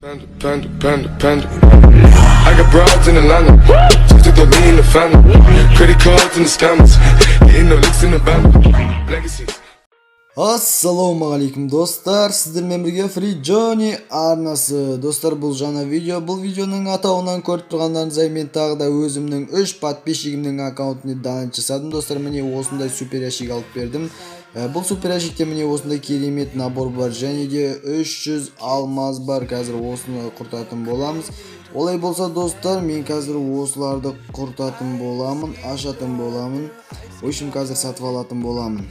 Panda, panda, panda, panda. I got broads in Atlanta. Just to me in the family. Credit cards and the scammers. Hitting off licks in the bando. Legacies. Ассалаумағалейкум, достар! Сіздермен бірге Фри Джонни арнасы. Достар, бұл жаңа видео. Бұл видеоның атауынан көріп тұрғандарыңыздай, мен тағы да өзімнің үш подписчигімнің аккаунтіне донат жасадым, достар. Міне, осындай супер ящик алып бердім. Бұл супер ящикте, міне, осындай керемет набор бар және де 300 алмаз бар. Қазір осыны құртатын боламыз. Олай болса, достар, мен қазір осыларды құртатын боламын, ашатын боламын. В общем, қазір сатып алатын боламын.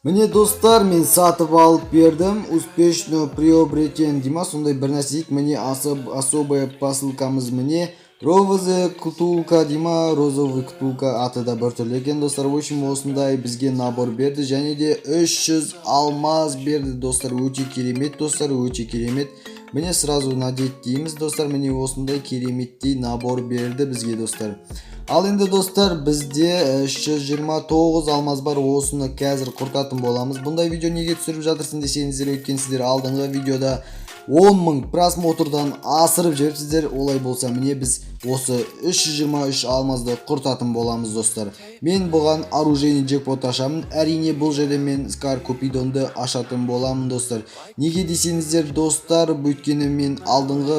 Міне, достар, мен сатып алып бердім. Успешно приобретен дей ма, сондай бір нәрсе дейді. Міне, особая посылкамыз, міне, розовый ктулка дей ма, розовый ктулка, аты да біртүрлі екен, достар. В общем, осындай бізге набор берді және де 300 алмаз берді, достар. Өте керемет, достар, өте керемет. Міне, сразу надеть дейміз, достар. Міне, осындай кереметтей набор берді бізге, достар. Ал енді, достар, бізде 329 алмаз бар, осыны қазір құртатын боламыз. Бұндай видео неге түсіріп жатырсың десеңіздер, өйткені сіздер алдыңғы видеода 10 мың просмотрдан асырып жіберіпсіздер. Олай болса, міне, біз осы 323 алмазды құртатын боламыз, достар. Мен бұған оружейный джекпот ашамын. Әрине, бұл жерде мен Скар Купидонды ашатын боламын, достар. Неге десеңіздер, достар, өйткені мен алдыңғы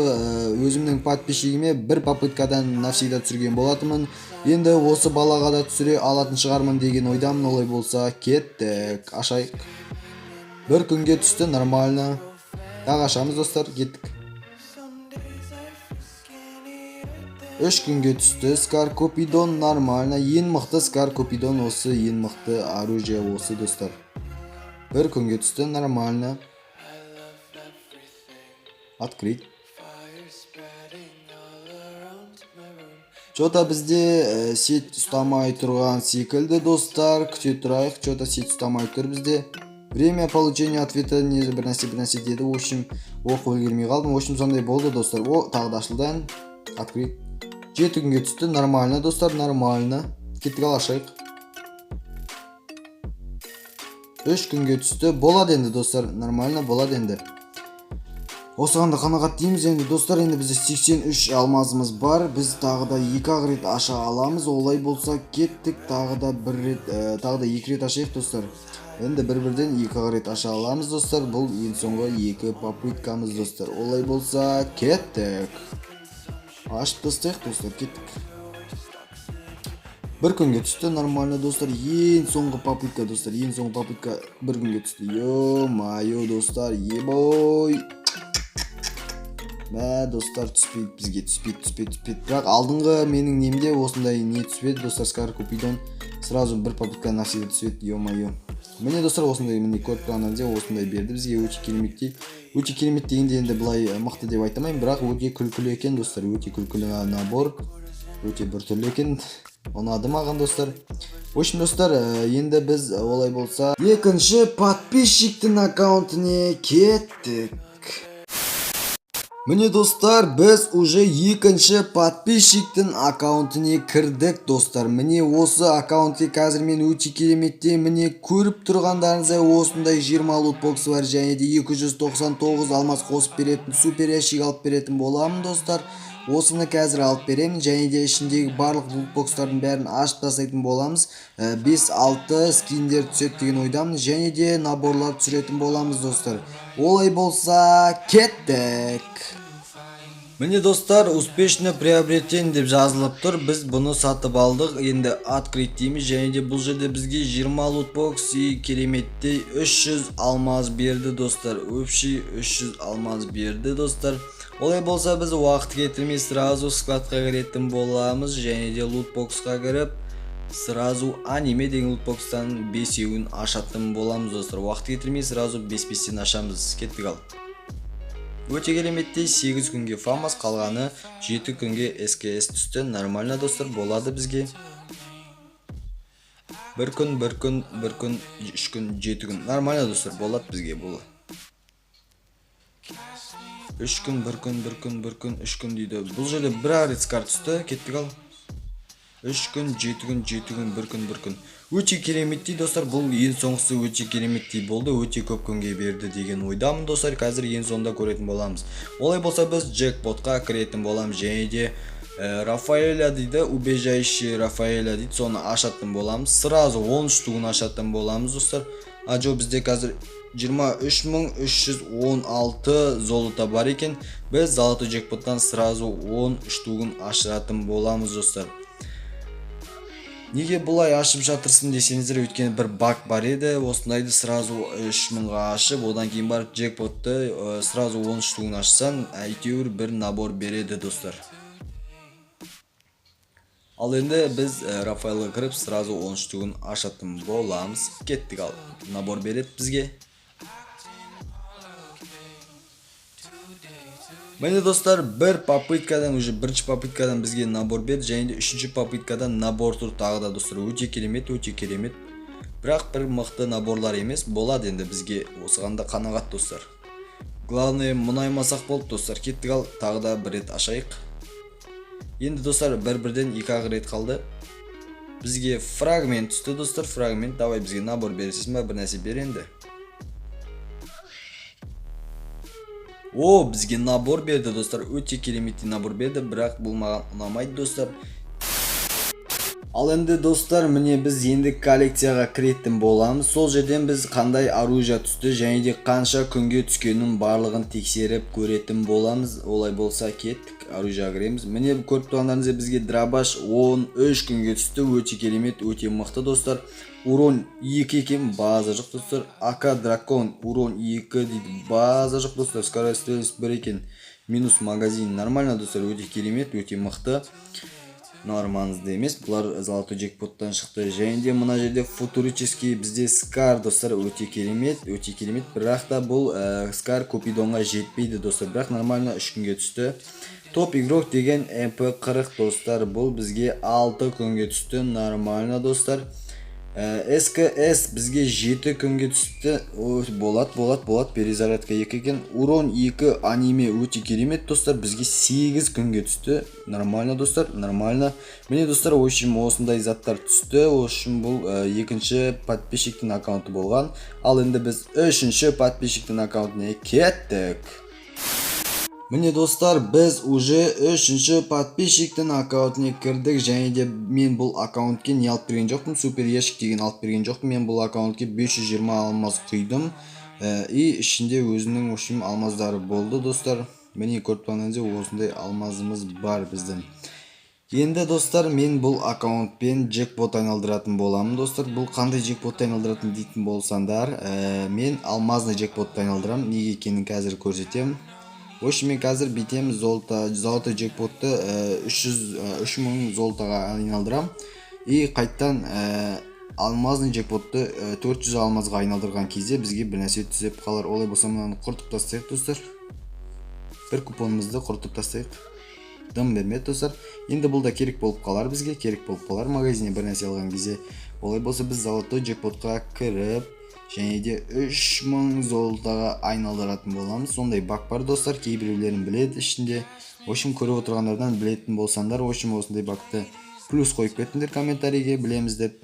өзімнің подписчигіме бір попыткадан навсегда түсірген болатынмын. Енді осы балаға да түсіре алатын шығармын деген ойдамын. Олай болса, кеттік, ашайық. Бір күнге түсті, нормально. Тағы ашамыз, достар, кеттік. 3 күнге түсті Скар Купидон, нормально. Ең мықты Скар Купидон осы, ең мықты оружие осы, достар. Бір күнге түсті, нормально. Открыть. Че-то бізде сеть ұстамай тұрған секілді, достар. Күте тұрайық, че-то сеть ұстамай тұр бізде. Время получения ответа не, бір нәрсе, бір нәрсе деді. В общем, оқып үлгермей қалдым. В общем, сондай болды, достар. О, тағы да ашылды. Открыть. 7 күнге түсті, нормально, достар, нормально. Кеттік, ал, ашайық. 3 күнге түсті. Болады енді, достар, нормально болады енді. Осыған да қанағат дейміз енді, достар. Енді бізде 83 алмазымыз бар. Біз тағы да екі ақ рет аша аламыз. Олай болса, кеттік, тағы да бір рет, тағы да екі рет ашайық, достар. Енді бір бірден екі ақ рет аша аламыз, достар. Бұл ең соңғы екі попыткамыз, достар. Олай болса, кеттік, ашып тастайық, достар, кеттік. Бір күнге түсті, нормально, достар. Ең соңғы попытка, достар, ең соңғы попытка. Бір күнге түсті. Ё-моё, достар, ебой, мә, достар, түспейді бізге, түспейді, түспейді, түспейді. Бірақ алдыңғы менің немде осындай не түспеді, достар. Скар Купидон сразу бір попытка навсегда түседі. Ё-моё, міне, достар, осындай, міне, көріп тұрғандарыңыздай, осындай берді бізге. Өте кереметтей, өте керемет дегенде енді былай мықты деп айта алмаймын, бірақ өте күлкілі екен, достар. Өте күлкілі набор, өте біртүрлі екен, ұнады маған, достар. В общем, достар, енді біз олай болса екінші подписчиктің аккаунтіне кеттік. Міне, достар, біз уже екінші подписчиктің аккаунтіне кірдік, достар. Міне, осы аккаунтке қазір мен өте кереметтей, міне, көріп тұрғандарыңыздай, осындай 20 лутбокс бар және де 299 алмаз қосып беретін супер ящик алып беретін боламын, достар. Осыны қазір алып беремін және де ішіндегі барлық лутбокстардың бәрін ашып тастайтын боламыз. 5-6 скиндер түседі деген ойдамын және де наборлар түсіретін боламыз, достар. Олай болса, кеттік. Міне, достар, успешно приобретен деп жазылып тұр. Біз бұны сатып алдық. Енді открыть дейміз және де бұл жерде бізге 20 лутбокс и кереметтей 300 алмаз берді, достар. Общий 300 алмаз берді, достар. Олай болса, біз уақыт кетірмей сразу складқа кіретін боламыз және де лутбоксқа кіріп, сразу аниме деген лутбокстан бесеуін ашатын боламыз, достар. Уақыт кетірмей сразу бес бестен ашамыз. Кеттік, ал. Өте кереметтей 8 күнге фамас, қалғаны 7 күнге СКС түсті. Нормально, достар, болады бізге. Бір күн, бір күн, бір күн, 3 күн, 7 күн. Нормально, достар, болады бізге бұл. 3 күн, бір күн, бір күн, бір күн, 3 күн дейді. Бұл жерде бір ақ рет скар түсті. Кеттік, ал. 3 күн, 7 күн, 7 күн, бір күн, бір күн. Өте кереметтей, достар, бұл ең соңғысы өте кереметтей болды, өте көп күнге берді деген ойдамын, достар. Қазір ең соңында көретін боламыз. Олай болса біз джекпотқа кіретін боламыз және де Рафаэля дейді, убежающий Рафаэля дейді, соны ашатын боламыз. Сразу 10 штугын ашатын боламыз, достар. А жоқ, бізде қазір 23316 золото бар екен. Біз золотой джекпоттан сразу 10 штугын ашатын боламыз, достар. Неге бұлай ашып жатырсың десеңіздер, өйткені бір баг бар еді, осындайды сразу 3000-ға ашып, одан кейін барып джекпотты сразу 10 штугын ашсаң, әйтеуір бір набор береді, достар. Ал енді біз Рафаэлға кіріп сразу 10 штугын ашатын боламыз. Кеттік ал. Набор береді бізге. Міне, достар, бір попыткадан, уже бірінші попыткадан бізге набор берді, және де үшінші попыткадан набор тұр тағы да, достар. Өте керемет, өте керемет. Бірақ бір мықты наборлар емес, болады енді бізге осыған да қанағат, достар. Главное, мұнаймасақ болды, достар. Кеттік ал, тағы да бір рет ашайық. Енді, достар, бір-бірден екі-ақ рет қалды. Бізге фрагмент түсті, достар, фрагмент. Давай бізге набор бересің ба, бір нәрсе бер енді. О, бізге набор берді, достар. Өте кереметтей набор берді, бірақ бұл маған ұнамайды, достар. Ал енді, достар, міне біз енді коллекцияға кіретін боламыз. Сол жерден біз қандай оружие түсті және де қанша күнге түскенін барлығын тексеріп көретін боламыз. Олай болса кеттік, оружиеға кіреміз. Міне көріп тұрғандарыңыздай бізге дробаш 13 күнге түсті. Өте керемет, өте мықты, достар. Урон 2 екен, база жоқ, достар. АК Дракон урон 2 дейді, база жоқ, достар. Скорострельность 1 екен, минус магазин. Нормально, достар, өте керемет, өте мықты. Мыналар маңызды емес, бұлар золотой джекпоттан шықты. Және де мына жерде футуристический бізде Скар, достар, өте керемет, өте керемет. Бірақ та бұл Скар Купидонға жетпейді, достар, бірақ нормально 3 күнге түсті. Топ игрок деген МП40, достар, бұл бізге 6 күнге түсті, нормально, достар. СКС бізге 7 күнге түсті. О, болады, болады, болады. Перезарядка 2 екен. Урон 2 аниме өте керемет, достар. Бізге 8 күнге түсті. Нормально, достар, нормально. Міне, достар, в общем, осындай заттар түсті. В общем, бұл екінші подписчиктің аккаунты болған. Ал енді біз үшінші подписчиктің аккаунтына кеттік. Міне, достар, біз уже үшінші подписчиктің аккаунтына кірдік. Және де мен бұл аккаунтке не алып берген жоқпын, супер ящик деген алып берген жоқпын. Мен бұл аккаунтке 520 алмаз құйдым. И ішінде өзінің, в общем, алмаздары болды, достар. Міне көріп тұрғандарыңыздай осындай алмазымыз бар біздің. Енді, достар, мен бұл аккаунтпен джекпот айналдыратын боламын, достар. Бұл қандай джекпот айналдыратын дейтін болсаңдар, мен алмазный джекпотты айналдырамын. Неге екенін қазір көрсетемін. В общем, мен қазір бүйтемін, золото джекпотты үш мың золотоға айналдырам. И қайттан алмазный джекпотты 400 алмазға айналдырған кезде бізге бір нәрсе түсіп қалар. Олай болса мынаны құртып тастайық, достар. Бір купонымызды құртып тастайық. Дым бермеді, достар. Енді бұл да керек болып қалар бізге, керек болып қалар магазиннен бір нәрсе алған кезде. Олай болса біз золотой джекпотқа кіріп және де 3000 золотоға айналдыратын боламыз. Сондай баг бар, достар, кейбіреулерін біледі ішінде. В общем, көріп отырғандардан білетін болсаңдар, в общем, осындай багты плюс қойып кетіңдер комментарийге, білеміз деп.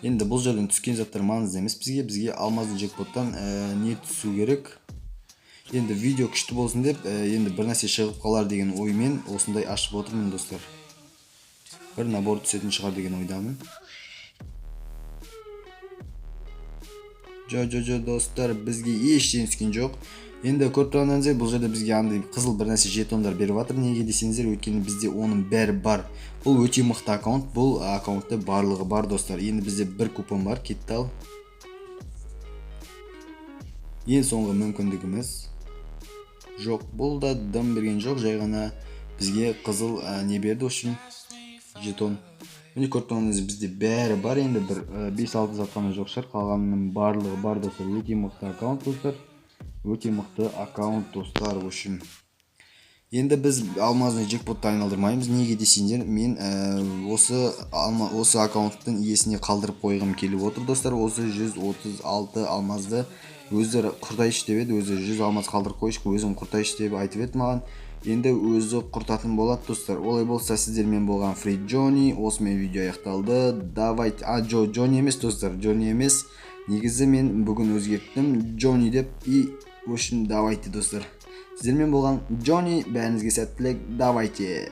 Енді бұл жерден түскен заттар маңызды емес бізге. Бізге алмазды джекпоттан не түсу керек. Енді видео күшті болсын деп, енді бір нәрсе шығып қалар деген оймен осындай ашып отырмын, достар. Бір набор түсетін шығар деген ойдамын. Жо, жо, жо, достар, бізге ештеңе түскен жоқ. Енді көріп тұрғандарыңыздай бұл жерде бізге андай қызыл бір нәрсе жетондар беріп жатыр. Неге десеңіздер, өйткені бізде оның бәрі бар. Бұл өте мықты аккаунт, бұл аккаунтта барлығы бар, достар. Енді бізде бір купон бар, кетті ал. Ең соңғы мүмкіндігіміз жоқ, бұл да дым берген жоқ, жай ғана бізге қызыл не берді, в общем, жетон. Міне көріп тұрғандарыңыздай бізде бәрі бар. Енді бір 5-6 зат қана жоқ шығар, қалғанының барлығы бар, достар. Өте мықты аккаунт, достар. Өте мықты аккаунт, достар, в общем. Енді біз алмазный джекпотты айналдырмаймыз. Неге десеңдер, мен осы аккаунттың иесіне қалдырып қойғым келіп отыр, достар. Осы 136 алмазды өздері құртайыншы деп еді, өзі 100 алмаз қалдырып қойшы, өзім құртайыншы деп айтып еді маған. Енді өзі құртатын болады, достар. Олай болса, сіздермен болған Фри Джонни. Осымен видео аяқталды. Давайте. А, Джо, Джонни емес, достар, Джонни емес. Негізі мен бүгін өзгерттім Джонни деп. И в общем, давайте, достар, сіздермен болған Джонни. Бәріңізге сәттілік, давайте.